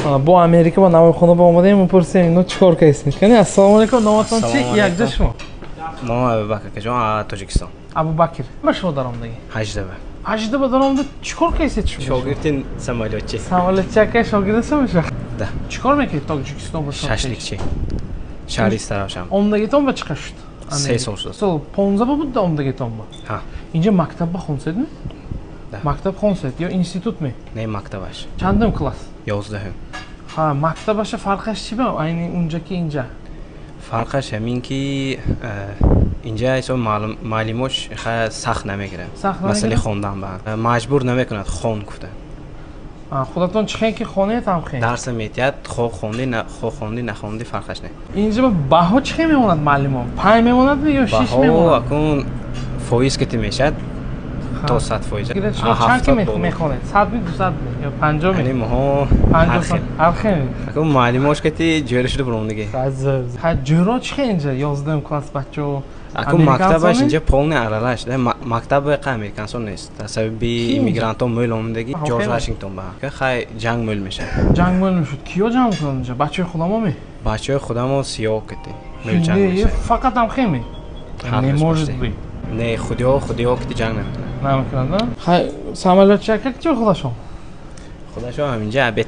Бо Америка ба Навойхона ба омадаем, мепурсем, ино чӣ кор кардед? Кани, ассалому алайкум, номатон чи? Якҷо шумо? Ном Абубакр акаҷон, Тоҷикистон. Абубакр, ба шумо даромадагӣ? 18 ба. 18 ба даромада, чӣ кор кардед шумо? Шогирди самолётчи. Самолётчи ака, шогирдаса меша? Да. Чӣ кор мекунед Тоҷикистон ба шумо? Шашликчи. Шаҳри Истаравшан. Омдагитон ба чӣ қадр шуд? 3 сол шуд. Сол 15 ба буд омдагитон ба? Ҳа. Инҷа мактаб ба хонседми? Да. Мактаб хонсед ё институт ми? Не, мактабаш. Чандум класс? 11-ум. Ҳа, мактабаша фарқаш чӣ ба айни унҷа ки инҷа? Фарқаш ҳамин ки инҷа ҳисоб муаллимош сахт намегирад. Сахт масъалаи намегирад? Хондан ба маҷбур намекунад, хон гуфта. Худатон чӣ хел ки хонед, ҳам хел. Дарса метиҳад, хо хондӣ, хо хондӣ, нахондӣ, фарқаш не. Инҷа ба баҳо чӣ хел мемонад муаллимо? 5 мемонад ё 6 баҳо мемонад? Акун фоиз кати мешавад, то 100%. Гиред, шумо чанд ки мехонед? 100 ми, 200 ми ё 50 ми? Яъне моҳо 50 ҳар хел. Ҳар хел. Акун муаллимош кати ҷӯра шуда буромдиги. Ҳа, ҷӯро чӣ хел инҷа 11 класс бачаҳо? Акун мактабаш Американцо ми? Инҷа полный аралаш. Мактаби қа американцо нест, сабаби Ки инҷа? Иммигрантҳо мӯл омадаги. Ҷорҷ хеле. Вашингтон ба хай ҷанг мӯл мешавад. Ҷанг мӯл мешуд. Киё ҷанг мекунанд инҷа? Бачаҳои худамо ми? Бачаҳои худамо сиёҳ кати мӯл ҷанг Не, мешавад. Фақат ҳам хел ми? Ҳар Не рӯз может почти. быть. Не, худиҳо кати ҷанг намекунанд. Намекунанд, а? Хай, самолётчи ака киё худашон? Худашон ҳаминҷа обед.